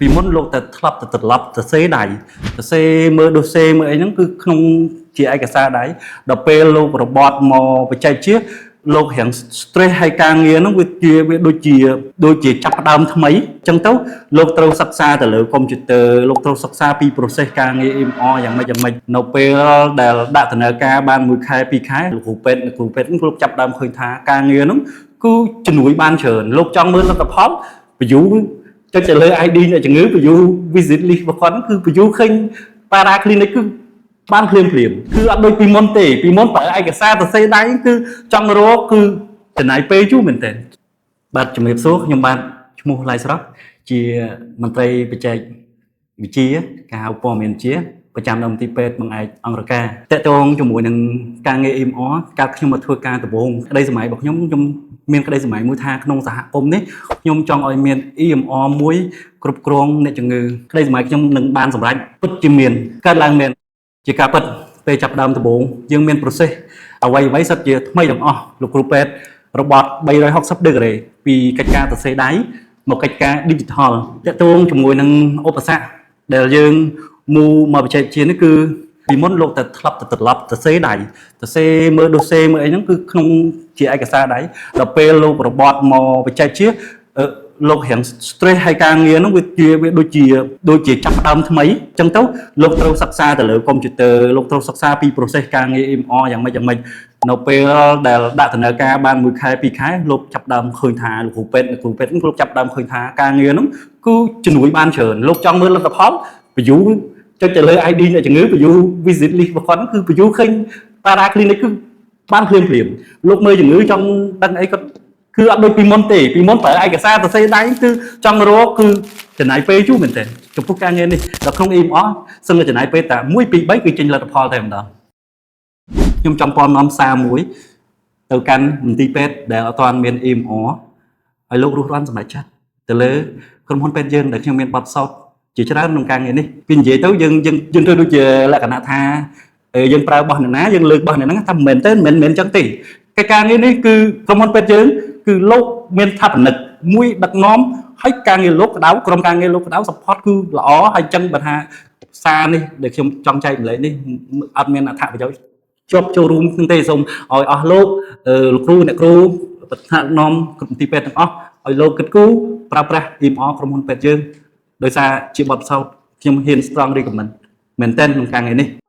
ពីមុនលោកតែធ្លាប់តែត្រឡប់ទៅសេដៃទៅសេមើល dossier មើលអីហ្នឹងគឺក្នុងជាឯកសារដៃដល់ពេលលោករបត់មកបច្ចេកវិទ្យាលោករៀង stress ហើយការងារហ្នឹងវាជាវាដូចជាដូចជាចាប់ផ្ដើមថ្មីអញ្ចឹងទៅលោកត្រូវសិក្សាទៅលើកុំព្យូទ័រលោកត្រូវសិក្សាពី process ការងារ EMR យ៉ាងម៉េចយ៉ាងម៉េចនៅពេលដែលដាក់ដំណើរការបានមួយខែពីរខែលោកគ្រូពេទ្យលោកគ្រូពេទ្យលោកចាប់ផ្ដើមឃើញថាការងារហ្នឹងគឺជំនួយបានច្រើនលោកចង់មើលលទ្ធផល view ចុចទៅលើ ID អ្នកជំងឺ view visit list របស់គាត់ហ្នឹងគឺ view ឃើញ para clinic គឺបានភ្លាមភ្លាមគឺអត់ដូចពីមុនទេពីមុនប្រើឯកសារសរសេរដៃគឺចង់រកគឺចំណាយពេលយូរមែនទែនបាទជំរាបសួរខ្ញុំបាទឈ្មោះឡៃស្រស់ជាមន្ត្រីបច្ចេកវិទ្យាការហៅព័ត៌មានវិទ្យាប្រចាំនៅមន្ទីរពេទ្យបង្អែកអង្គរការតកតងជាមួយនឹងការងារ EMR កាលខ្ញុំមកធ្វើការដំបូងក្តីសម័យរបស់ខ្ញុំខ្ញុំមានក្តីសម័យមួយថាក្នុងសហគមន៍នេះខ្ញុំចង់ឲ្យមាន EMR មួយគ្រប់គ្រងអ្នកជំងឺក្តីសម័យខ្ញុំនឹងបានសម្រេចពិតជាមានកើតឡើងមានជាការពិតពេលចាប់ផ្ដើមដំបូងយើងមាន process អ្វីអ្វីសិតជាថ្មីទាំងអស់លោកគ្រូពេទ្យរបត់360 degree ពីកិច្ចការសរសេរដៃមកកិច្ចការ digital តកតងជាមួយនឹងឧបសគ្គដែលយើងមូមកបច្ចេកវិទ្យានេះគឺពីមុនលោកតែធ្លាប់តែត្រឡប់ទៅសេដៃទៅសេមើល dossier មើលអីហ្នឹងគឺក្នុងជាឯកសារដៃដល់ពេលលោករបត់មកបច្ចេកវិទ្យាអឺលោករៀង stress ហើយការងារហ្នឹងវាជាវាដូចជាដូចជាចាប់ផ្ដើមថ្មីអញ្ចឹងទៅលោកត្រូវសិក្សាទៅលើកុំព្យូទ័រលោកត្រូវសិក្សាពី process ការងារ EMR យ៉ាងម៉េចយ៉ាងម៉េចនៅពេលដែលដាក់ដំណើរការបានមួយខែពីរខែលោកចាប់ផ្ដើមឃើញថាលោកគ្រូពេទ្យលោកគ្រូពេទ្យលោកចាប់ផ្ដើមឃើញថាការងារហ្នឹងគឺជំនួយបានច្រើនលោកចង់មើលលទ្ធផល view ចុចទៅលើ ID អ្នកជំងឺ view visit list របស់គាត់ហ្នឹងគឺ view ឃើញ para clinic គឺបានភ្លាមភ្លាមលោកមើលជំងឺចង់ដឹងអីគាត់គឺអត់ដូចពីមុនទេពីមុនប្រើឯកសារសរសេរដៃគឺចង់រកគឺចំណាយពេលយូរមែនទែនចំពោះការងារនេះដល់ក្នុង EMR សឹងតែចំណាយពេលតែ1 2 3គឺចេញលទ្ធផលតែម្ដងខ្ញុំចង់ពំនាំសារមួយទៅកាន់មន្ទីរពេទ្យដែលអត់ទាន់មាន EMR ឲ្យលោករស់រានសម្រេចចិត្តទៅលើក្រុមហ៊ុនពេទ្យយើងដែលខ្ញុំមានបទពិសោធន៍ជាច្រើនក្នុងការងារនេះពីនិយាយទៅយើងយើងយើងធ្វើដូចជាលក្ខណៈថាអឺយើងប្រើរបស់អ្នកណាយើងលើករបស់អ្នកហ្នឹងថាមិនមែនទេមិនមែនអញ្ចឹងទេកិច្ចការងារនេះគឺក្រុមហ៊ុនពេទ្យយើងគឺលោកមានស្ថាបនិកមួយដឹកនាំហើយការងារលោកក្តៅក្រុមការងារលោកក្តៅ support គឺល្អហើយអញ្ចឹងបើថាសារនេះដែលខ្ញុំចង់ចែករំលែកនេះអត់មានអត្ថប្រយោជន៍ជាប់ចូលរួមនឹងទេសូមឲ្យអស់លោកអឺលោកគ្រូអ្នកគ្រូប្រធាននាំក្រុមមន្ទីរពេទ្យទាំងអស់ឲ្យលោកគិតគូរប្រើប្រាស់ EMR ក្រុមហ៊ុនពេទ្យយើងដោយសារជាបទពិសោធន៍ខ្ញុំហ៊ាន strong recommend មែនទែនក្នុងការងារនេះ។